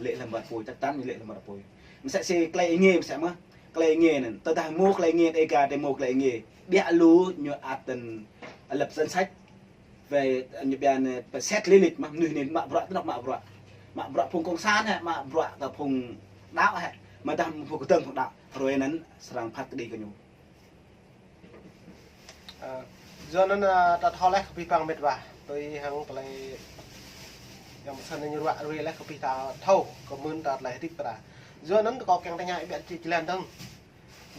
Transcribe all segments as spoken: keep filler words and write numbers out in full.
Lĕ hlăm ƀar pui, chắc chắn ñu lĕ hlăm ƀar pui. Msĕ si klei ing ê, msĕ mơh. Klei ing ê anŭn. Tơdah hmâo klei ing ê, Dega drei hmâo klei ing ê. Biă lu ñu ăt tơ̆n lăp danh sách wai, ñu pia anai, pơset lý lịch mơh, mơnuih anai mă bruă tơnŏk mă bruă. Mă bruă phung cộng sản hĕ, mă bruă kơ phung đaŏ hĕ. Mơ̆ dah phung kơdơ̆ng phung đaŏ. Hruê anŭn srăng phat kơđi kơ ñu. Ơ, yua anŭn, ơ, ta thâo laih kơ abih bang met wa. Tui hăng tơlơi yang pơsăn ñu ruă ruai laih kơ abih ta thâo, kơ mơ̆n ta tơlơi hơdip ta. Yua anŭn kâo kiăng tơña ih ƀiă či jơlan dơ̆ng.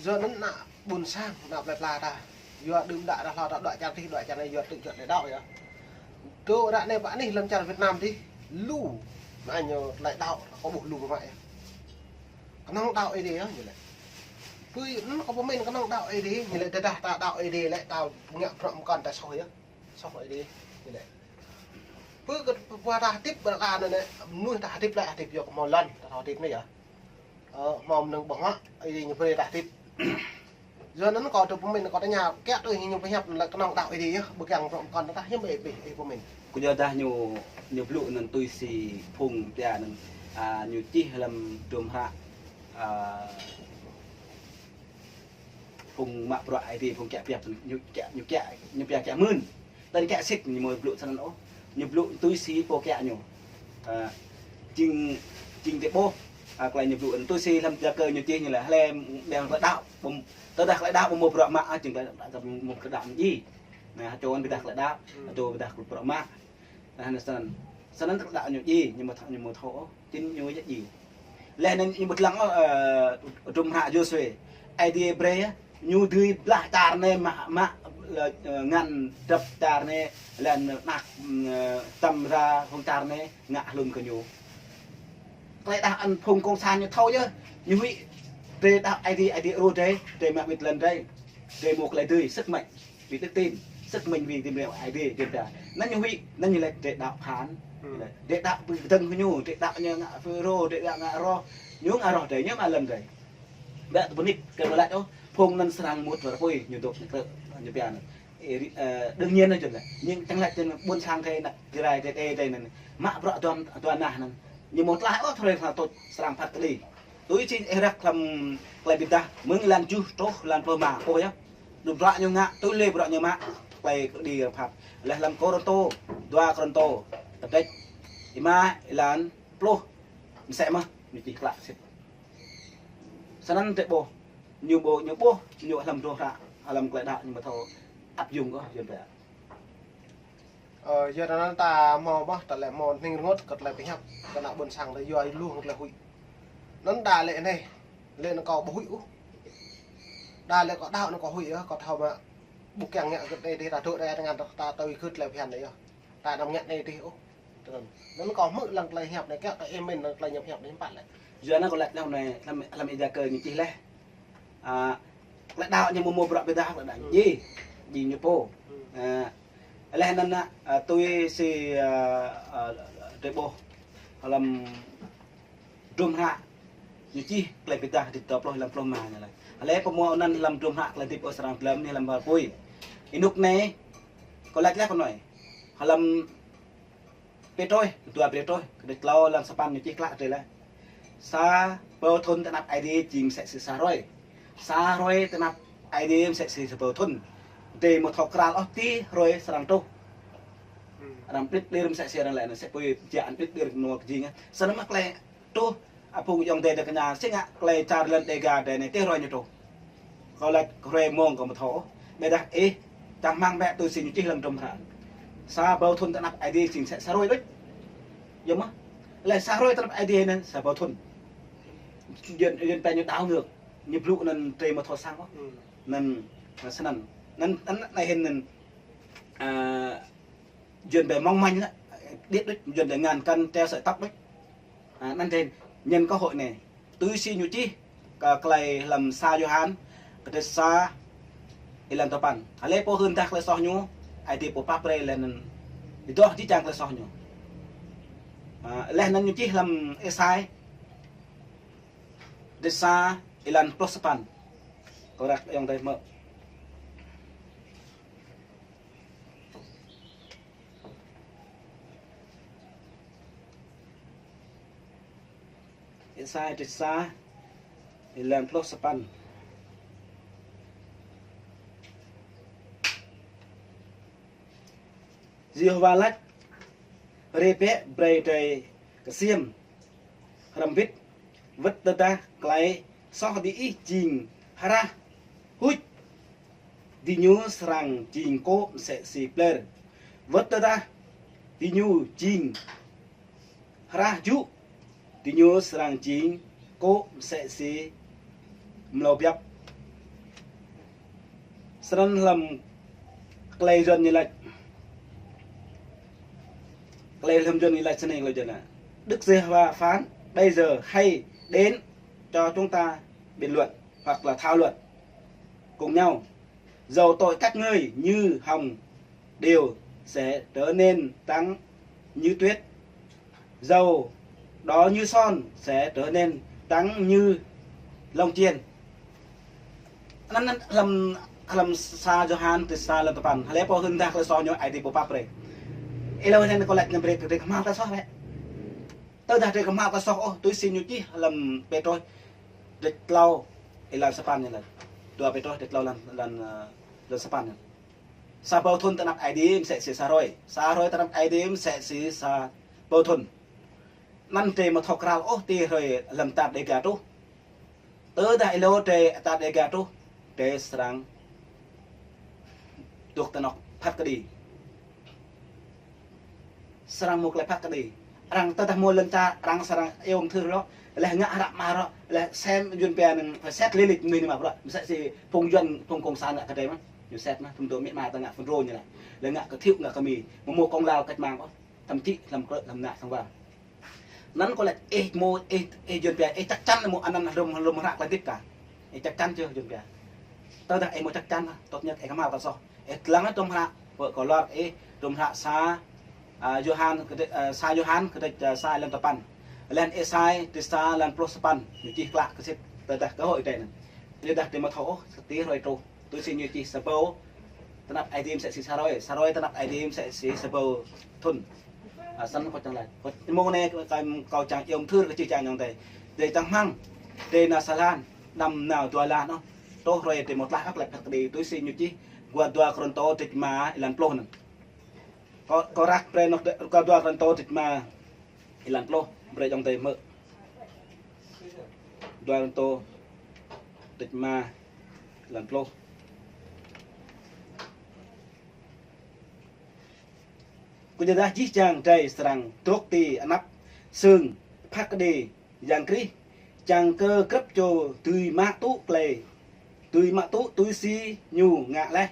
Yua anŭn ană ƀôn sang, ană plơi pla ta. Yua đưm đă ta hlâo ta đuaĭ čar adih, đuaĭ čar anai, yua tŭ juăt tơlơi đaŏ yơh. Tŭ ră anai pơ anih lăm čar Việt Nam adih, lu, mă ñu tơlơi đaŏ, kâo ƀuh lu mă yơh. Kơnơ̆ng đaŏ Ơi Adai yơh, ñu lĕ. Pui, anŭn kâo pơmĭn kơnơ̆ng đaŏ Ơi Adai, ñu lĕ tơdah ta đaŏ Ơi Adai lĕ ta ngă bruă mơkăn ta soh yơh. Soh Ơi Adai, ñu lĕ. Pui kơ pua ta hơdip ƀơi ta anai lĕ, mơnuih ta hơdip lĕ hơdip yua kơ hmâo lŏn, ta thâo hơdip anai yơh. Ơ, hmâo mơnơ̆ng ƀơ̆ng hă, Ơi Adai ñu brơi ta hơdip. Yua anŭn kâo tŭ pơmĭn kâo tơña, kiăng tui ñu pơhiăp lĕ kơnơ̆ng đaŏ Ơi Adai yơh, ƀu kiăng bruă mơkăn ta hiư̆m ih, ih, ih pơmĭn. Kơ yua dah ñu, ñu blŭ anŭn tui si phung pia anŭn, a, ñu čih hlăm hdruôm hră, a, phung mă bruă Ơi Adai, phung kiă pơhiăp, ñu kiă, ñu kiă, ñu pia kiă mơ̆n. Tơl kiă sĭt ñu ƀu blŭ snăn ôh. Ñu blŭ tui si pô kiă ñu. Ơ, jing, jing tơƀôh, a, klei ñu blŭ tui si hlăm Yakơ ñu čih ñu lĕ, hlơi ƀing tơlơi đaŏ, ƀu, tơdah tơlơi đaŏ ƀu mâo bruă mă, a, jing tơlơi đaŏ ƀu mâo tơlơi đaŏ mơ̆n jing. Anai, hơčô anŭn ƀiădah tơlơi đaŏ, hơčô ƀiădah bruă mă. Anai, anŭn snăn. Snăn tơlơi đaŏ ñu jing, ñu ƀu thâo, ñu ƀu thâo ôh. Čin ñu yơh jing. Laih anŭn ñu ƀu lăng ôh, ơ, hdruôm hră Yôsuê. Ơi Adai brơi yơh, ñu dưi blah čar anai mă, mă, lĕ, ơ, ngăn drăp čar anai, laih anŭn anak, ơ, tăm ra hŏng čar anai ngă hlŭn kơ ñu. Tơlơi đaŏ anŭn phung cộng sản ñu thâo yơh, ñu huĭ, drei đaŏ Ơi Adai, Ơi Adai ruah drei, drei mă wĭt lŏn drei, drei mâo tơlơi dưi, sức mạnh. Vì đức tin, sức mạnh vì tin yêu Ơi Adai, tin ta. Anŭn ñu huĭ, anŭn ñu lĕ drei đaŏ phản. Drei đaŏ ƀu kơdơ̆ng kơ ñu, drei đaŏ ñu ngă Phêrô, drei đaŏ ngă roh, ñu ngă roh drei, ñu mă lŏn drei. Ƀiă tơpơnik, kơ ƀu laĭ ôh, phung anŭn srăng mŭt ƀơi pui, ñu dŏ ñu krư̆, ñu pia anŭn. Ơ, ri-, ơ, đương nhiên anŭn jơ̆ lĕ. Nhưng čang laĭ jơ̆ ƀôn sang drei ană Jrai drei, drei, drei anŭn. Mă bruă dua, dua nah anŭn. Ñu mâo tlaih ôh, tơlơi srăng tŭč, srăng phat kơđi. Tui si ih răk hlăm klei ƀiădah, mơ̆ng êlan tơjuh truh êlan pluh rơma, ƀuh yơh. Đŭt bruă ñu ngă, tui lĕ bruă ñu mă, klei kơđi phat. Laih hlăm Kôrintô, dua Kôrintô, kơdrêč rơma, êlan pluh, msĕ mơh, ñu čih klă sĭt. Snăn drei ƀuh, ñu ƀuh, ñu ƀuh, ñu hlăm hdruôm hră, hlăm klei đaŏ ñu ƀu thâo áp dụng ôh, Yuan ƀiă. Ơ, yua anŭn ta hmâo mơh, ta lĕ hmâo hnĭng rơngot kơ tơlơi pơhiăp kơ ană ƀôn sang ta yua lu hăng tơlơi huĭ. Anŭn đa lĕ anai, lĕ anŭn kâo ƀu huĭ ôh. Đa lĕ kâo đaŏ anŭn kâo huĭ yơh, kâo thâo mă ƀu kiăng ngă gơ̆t anai dih ta dŏ anai tơngan ta, ta tui gơ̆t tơlơi phiăn anai yơh. Ta anăm ngă anai dih ôh. Tơngan. Anŭn kâo hmư̆ lăng tơlơi hiăp anai, kiăng kơ ih mĭn lăng tơlơi ñu pơhiăp anai hiư̆m pă lĕ. Yua anŭn kâo laĭ lĕ anai, hlăm, hlăm Ơi Yakơ ñu čih laih. A, klei đaŏ ñu mơ̆ mâo bruă ƀiădah klei đaŏ ñu jing, jing ñu pô. A, laih anŭn, a, tui si, a, a, drei ƀuh hlăm hdruôm hră ñu čih klei ƀiădah hơdip dua pluh êlan pluh rơma ñu laĭ. Hlơi pô mâo anŭn hlăm hdruôm hră klei hơdip ôh srăng dlăm anai hlăm ƀar pui. Ênuk anai, kâo laĭ laih kơ anai. Hlăm Pêtrôs, dua Pêtrôs, kơdrêč klâo êlan sapăn ñu čih klă drei laih. Sa rơbâo thŭn tơ anăp Ơi Adai jing msĕ si sa hruê. Sa hruê tơ anăp Ơi Adai msĕ si sa rơbâo thŭn. Drei ƀu thâo krăn ôh ti hruê srăng truh. Arăng pơplih pơlir msĕ si arăng laĭ anai, msĕ pui jă anŭn pơplih pơlir nua kơ jing. Snăn mă klei truh, a, phung ayŏng adơi ta kơña, si ngă klei čar lŏn Dega drei anai ti hruê ñu truh. Kâo laĭ hruê mông kâo ƀu thâo. Ƀiădah ih čang rơmang bĕ tui si ñu čih hlăm hdruôm hră. Sa rơbâo thŭn tơ anăp Ơi Adai jing msĕ sa hruê đôč. Yơh mơh. Laih sa hruê tơ anăp Ơi Adai anŭn sa rơbâo thŭn. Yuan, Yuan pia ñu đảo ngược. Ñu blŭ anŭn drei ƀu thâo săng ôh. Anŭn, a, snăn. Anŭn, anŭn anai hĭn anŭn, a, Yuan pia mong manh lĕ, điêt đôč, Yuan pia ngăn cân treo sợi tóc đôč. A, anŭn drei, nhân cơ hội anai. Tui si ñu čih, kơ klei hlăm sa Yôhan, kơdrêč sa, êlan dua păn. Hlơi pô hưn dah klei soh ñu, Ơi Adai pô pap brơi laih anŭn, ih dŏ jih jang klei soh ñu. A, laih anŭn ñu čih hlăm Êsai, kơdrêč sa, êlan pluh sapăn. Kâo răk ayŏng adơi hmư̆. Êsai trích sa, êlan pluh sapăn. Yêhôwa laĭ: Rai bĕ brơi drơi kơsiam hrŏm wĭt, wơ̆t tơdah klei soh diih jing hrah huč, diñu srăng jing kô̆ msĕ si pler. Wơ̆t tơdah diñu jing hrah jŭ, diñu srăng jing kô̆ msĕ si mlâo biăp. Snăn hlăm klei Yuăn ñu lač, klei hlăm Yuăn ñu lač snei, klei Yuăn: Đức Giê-hô-va phán: Bây giờ hãy đến cho chúng ta biện luận hoặc là thảo luận cùng nhau. Dầu tội các ngươi như hồng, điều sẽ trở nên trắng như tuyết. Dầu đỏ như son sẽ trở nên trắng như lông chiên. Anăn, anăn hlăm, hlăm sa Yôhan trích sa êlan sapăn. Hlei pô hưn dah klei soh ñu, Aê Diê ƀu pap brơi. Êlâo anei kâo lač ñu brơi drơi kơhma̱l klei soh lĕ. Tơdah drơi kơhma̱l klei soh ôh, tui si ñu čih hlăm Pêtrôs trích klâo êlan sapăn ñu lač. Dua Pêtrôs trích klâo êlan, êlan, ơ, êlan sapăn ñu. Sa rơbâo thŭn tơ anăp Aê Diê msĕ si sa hrơi. Sa hrơi tơ anăp Aê Diê msĕ si sa rơbâo thŭn. Anăn drơi amâo thâo krăl ôh ti hrơi lăm tar Đêga truh. Tơdah êlâo drơi tar Đêga truh, drơi srăng dôk ti anŏ phat kơđi. Srăng mâo klei phat kơđi. Arăng tơdah mâo lŏn čar, arăng srăng iâu mthưr rŏ, leh ngă hră mơar rŏ, leh sem Yuăn pia năng phải xét lý lịch mơnuih anei mă bruă. Msĕ si phung Yuăn, phung cộng sản ngă kơ drơi mơh. Ñu xét mơh, phung dŏ amĭ ama ta ngă FULRO ñu lĕ. Leh ngă kơ Thiệu, ngă kơ Mi. Mâo mâo công lao cách mạng ôh. Thậm chí hlăm klĕ, hlăm ngă sang war. Anăn kâo lač ih mâo, ih, ih Yuăn pia, ih chắc chắn mâo anăn hrŏm, hrŏm hră klei hdĭp kah. Ih chắc chắn čih Yuăn pia. Tơdah ih mâo chắc chắn, tốt nhất ih kơhma̱l klei soh. Ih dlăng hrŏm hră, pơ kơ luar ih, hrŏm hră sa, a, Yôhan kơđi-, a, sa Yôhan kơđi-, a, sa êlan sapăn. Leh anăn Êsai trích sa êlan pluh sapăn, ñu čih klă kơ sĭt, tơdah kơ hơi drơi anăn. Tơdah drơi amâo thâo ôh, ti hrơi truh. Tui si ñu čih sa rơbâo tơ anăp Aê Diê msĕ si sa hrơi, sa hrơi tơ anăp Aê Diê msĕ si sa rơbâo thŭn. A, snăn kâo čang lač. Kâo mơ̆ng anei kâo, kâo čang iâu mthưr kơ jih jang ayŏng adei. Drơi čang hmăng, drơi nao sa lan, đăm nao dua lan ôh. Truh hrơi drơi mâo tlaih ôh klei phat kơđi, tui si ñu čih, dua, dua Kôrantô trích rơma êlan pluh anăn. Kâo, kâo răk brơi anôk, kâo dua Kôrantô trích rơma êlan pluh, brơi ayŏng adei hmư̆. Dua Kôrantô trích rơma êlan pluh. Kyuadah jih jang drơi srăng dôk ti anăp sưng phat kơđi Yang Krist, čiăng kơ grăp čô dưi mă tŭ klei, dưi mă tŭ tui si ñu ngă leh.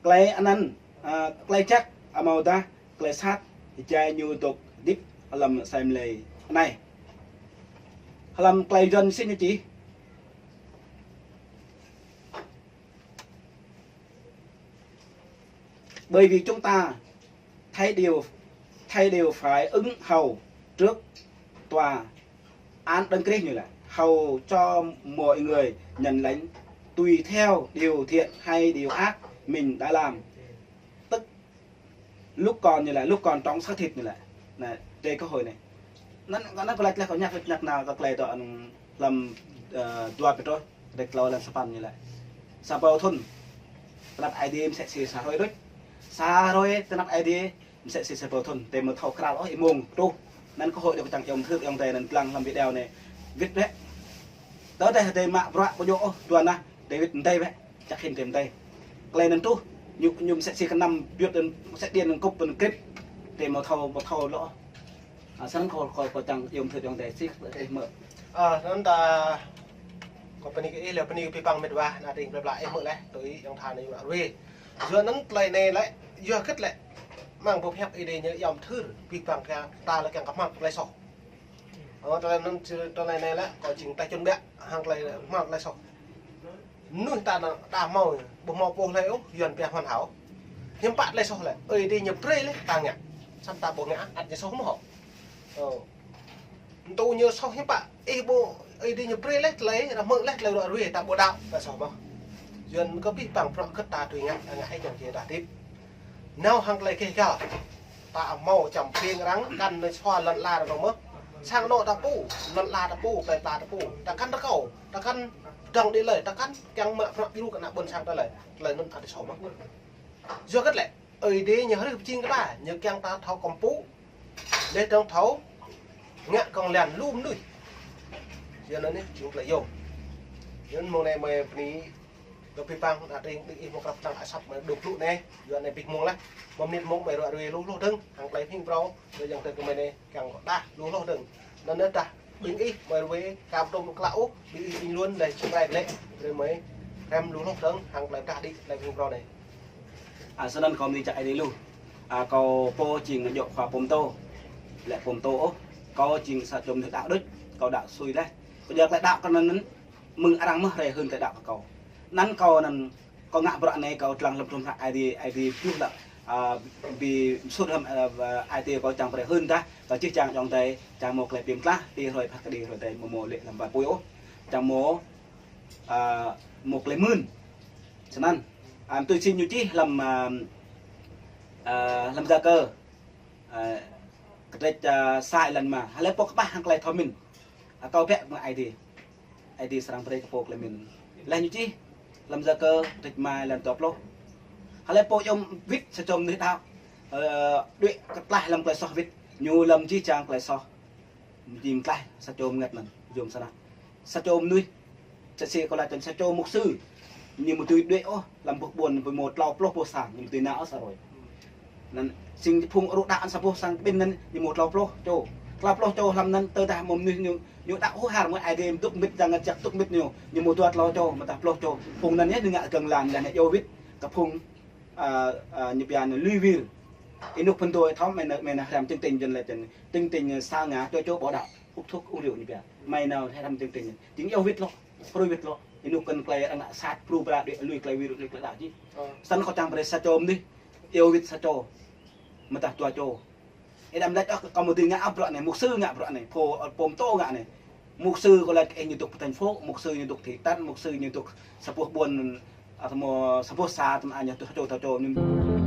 Klei anăn, a, klei jăk amâodah klei sat, êjai ñu dôk hdĭp hlăm asei mlei anei. Hlăm klei Yuăn si ñu čih: Bởi vì chúng ta thấy điều, thấy điều phải ứng hầu trước tòa án Đấng Christ, như là hầu cho mọi người nhận lãnh tùy theo điều thiện hay điều ác mình đã làm. Tức lúc còn, như là lúc còn trong xác thịt, như là, nè, trên cơ hội này. Anăn, anăn kâo lač leh, kâo ñăk, ñăk nao kơ klei dŏ, ơ, hlăm, ơ, dua Pêtrôs, kơđi klâo êlan sapăn ñu lač. Sa rơbâo thŭn tơ anăp Aê Diê msĕ si sa hrơi đôč. Sa hrơi tơ anăp Aê Diê msĕ si sa rơbâo thŭn. Drơi amâo thâo krăl ôh, ih mông truh. Anăn kơ hơi dŏ kơ čang iâu mthưr ayŏng adei anăn dlăng hlăm video anei. Wĭt bĕ. Tơdah drơi mă bruă ƀu djơ̆ ôh, dua nah, drơi wĭt mdei bĕ. Čăk hĭn drơi mdei. Klei anăn truh, ñu, ñu msĕ si kơnăm biut anăn, msĕ điện anăn kŭp anăn krip. Drơi amâo thâo, amâo thâo lŏ. A, snăn kâo, kâo, kâo čang iâu mthưr ayŏng adei sĭt, ih hmư̆. A, anăn ta, kâo bơni kơ ih, leh bơni kơ abih bang mĕt wa, ană tring plei pla ih hmư̆ leh, tui ayŏng tha anei yua rui. Yua anăn tơlơi anei lĕ, yua hơget lĕ, mơ̆ng boh hiăp Ơi Adai ñu iâu mthưr, abih bang kơ ta lĕ kiăng kơ hmăng klei soh. Ơ, tơlơi anăn, tơlơi anei lĕ, kâo jing tơlơi čun biă, hăng klei hmăng klei soh. Mnuih ta anăn, ta hmâo, ƀu hmâo pô hlơi ôh, Yuăn pia hoàn hảo. Hiư̆m pă klei soh lĕ, Ơi Adai ñu brơi leh, ta ngă. Samơ̆ ta ƀu ngă, ăt ñu soh mơh hŏ. Ơ. Tŭ ñu soh hiư̆m pă, ih ƀu, Ơi Adai ñu brơi leh tơlơi, ră hmư̆ leh tơlơi ră ruai, ta ƀu đaŏ, ta soh mơh. Yuăn kơ abih bang bruă hơget ta tui ngă, ta ngă ih ayŏng adei ta hdĭp. Nao hăng tơlơi keh găl. Ta hmâo čăm ping arăng, kăn anei sua lăn ala arăng mơh. Sang anŏ ta pô, lŏn ala ta pô, plơi pla ta pô. Ta kăn rơkâo, ta kăn pơdơ̆ng đĭ lơi, ta kăn kiăng mă prăk djru kơ ană ƀôn sang ta lơi. Tơlơi anŭn ăt soh mơ̆n. Yua hơget lĕ, Ơi Adai ñu hrih pơjing kơ ta, ñu kiăng ta thâo kơmpŭ, leh dơ̆ng thâo ngă kơ̆ng lăng lu mơnuih. Yua anŭn anai jing tơlơi yôm. Yua anŭn mơ̆ng anai mơi bơni kơ abih bang ană tring ƀing ih mơ̆ng krăp tơngan asăp mơi dŏ blŭ anai. Yua anai abih mơ̆ng laih. Mơ̆ng mơnit mơ̆ng mơi ruă ruai lu hloh dơ̆ng, hăng tơlơi pơhing phrâo, yua yang tơi kơ mơi anai kiăng kơ đah lu hloh dơ̆ng. Anŭn anai đah ƀing ih mơi ruai, kăm tôm klă ôh, ƀing ih ƀing lŏn lĕ čơkrai lĕ, brơi mơi hrăm lu hloh dơ̆ng, hăng tơlơi đah đĭ, tơlơi pơhing phrâo anai. A, snăn kâo bơni jăk Ơi Adai lu. A, kâo pô jing djŏ khua pô pơtô. Lĕ pô pơtô ôh, kâo jing sa čô mơnuih đaŏ đôč, kâo đaŏ sui laih. Kâo djă tơlơi đaŏ kơ anŭn anŭn, mơ̆ng arăng mơ̆ rai hưn tơlơi đaŏ kơ kâo. Anŭn kâo anŭn, kâo ngă bruă anai kâo dlăng lăm trum hră Ơi Adai, Ơi Adai pioh lă, a, bi sut lăm, a, Ơi Adai kâo čang brơi hưn tah, kâo čih čang ayŏng adơi, čang mơ̆ tơlơi bi mơklah, ti hrơi phat kơđi hrơi adai mơ̆ mơ̆ lĕ lăm ba pui ôh. Čang mơ̆, a, mơ̆ tơlơi mưn. Snăn, a, tui si ñu čih lăm, a, a, lăm Yakơ, a, kơdrêč, a, sa êlan rơma. Hlơi pô kơƀah hăng tơlơi thâo mĭn, a, kâo bĕ mơ̆ Ơi Adai. Ơi Adai srăng brơi kơ pô tơlơi mĭn. Laih ñu čih lăm Yakơ kơdrêč rơma êlan dua pluh. Hlơi pô yôm wĭt sa čô mơnuih đaŏ, ơ, đuaĭ kơtlaih lăm tơlơi soh wĭt, ñu lăm jih jang tơlơi soh ñu jing mơtlaih sa čô mơngăt anŭn, yôm snăn. Sa čô mơnuih, sa čô kâo laĭ čăn sa čô mục sư, ñu mơ̆ tui đuaĭ ôh, lăm boh ƀôn ñu mơ̆ tlâo pluh boh sang, ñu mơ̆ tui nao ôh sa hrơi. Anŭn, sĭt phung rŭ đaŏ anŭn sa boh sang kƀĭn anŭn, ñu mơ̆ tlâo pluh čô. Tlâo pluh čô hlăm anŭn tơdah mơ̆ mơnuih ñu, ñu đaŏ huĭ har mơ̆ Ơi Adai dŏ mĭt, jang ngă jăk dŏ mĭt ñu, ñu mơ̆ dua tlâo čô, mơ̆ tah pluh čô. Phung anŭn yơh ñu ngă kơ̆ng lăng, lăng ñu yua wĭt, kơ phung, a, a, ñu pia anŭn lui wir. Ênuk phŭn dôi thâo mơi anŭn, mơi anŭn hrăm chương trình jăn lĕ čăn. Chương trình sa ngă čô čô ƀôdah đaŏ. Uk thuk uk rượu ñu pia. Mơi anŭn hrăm chương trình. Jing yua wĭt lŏ. Prui wĭt lŏ. Ênuk kơ̆n tơlơi arăng ngă sat pru bra đuaĭ lui tơlơi wir lui tơlơi đaŏ jih. Ơ. Snăn kâo čang brơi sa čô mơnuih. Yua wĭt sa čô. Mơ̆ tah dua čô. Ih đăm laĭ ôh, kâo mơ̆ dưi ngă bruă anai, mục sư ngă bruă anai, pô, pô pơtô ngă anai. Mục sư kâo laĭ kơ ih ñu dŏ thành phố, mục sư ñu dŏ thị trấn, mục sư ñu dŏ sa boh ƀôn, a, tơma sa boh sa, tơma ñu dŏ čô, čô, čô, ñu